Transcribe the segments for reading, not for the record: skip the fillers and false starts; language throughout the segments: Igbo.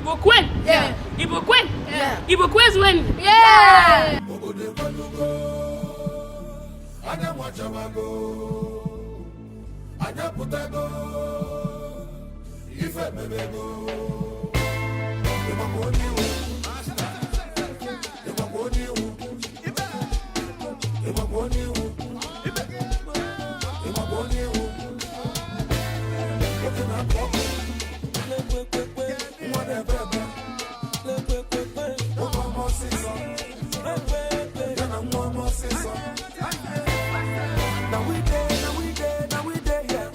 Igbo kwen! Yeah. Igbo kwen! Yeah. Igbo kwezuenu! Yeah. Obodo ekwelugo, anya nwachabago, anya pụtago, ife mebego. Ịgbakwa onye iwu, ịgbakwa onye iwu, ịgbakwa onye iwu, ịgbakwa onye iwu. Nwoke na-apụ ọkụ, nwa na-ebe ebe, nwoke ọma ọsịsọ, ya na nwa ọma ọsịsọ. Now we dey, now we dey, now we dey here.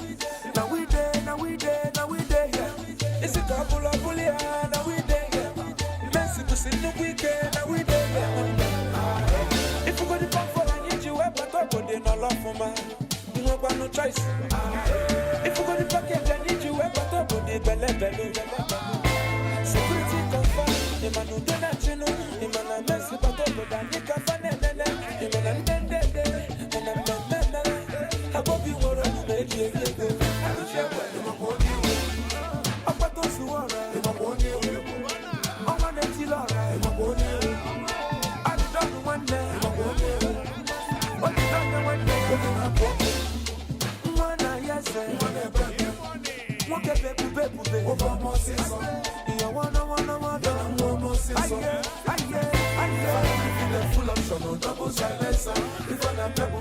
Now we dey, now we dey, now we dey here. Isi ka bụla bụla ya, now we dey here. Messi kwụsị nnukwu ike, now we dey here. Ifugodi pọfọl anyị ji wee bata obodo nọrọ ọfụma. Nwekwanụ choice. Ifugodi package anyị ji wee bata obodo belebelu. Security confirm, ịma na udo na-achịnụ, ịma na Messi bata obodo anyị ka fa na-enene, ịma na ndị ndede, mana mmemme mere, Abobi nwere omume eji eri ego. Ịgbakwa onye iwu, Ọkpata ozuwe ọra, ịgbakwa onye iwu, ọnwa na-etili ọra, ịgbakwa onye iwu, adịdọnụ nwanne, ịgbakwa onye iwu. odidọnụ nwanne, Nwoke na-apụ ọkụ, nwa na ya eze, nwa na-ebe ebe, nwoke bụ ebube ebube, nwoke ọma ọsịsọ, ihe wọnọ wọnọ wọnọ, ya na nwa ọma ọsịsọ. Aye, aye, aye. Ife full option, double silencer. Ife na-apịa bụ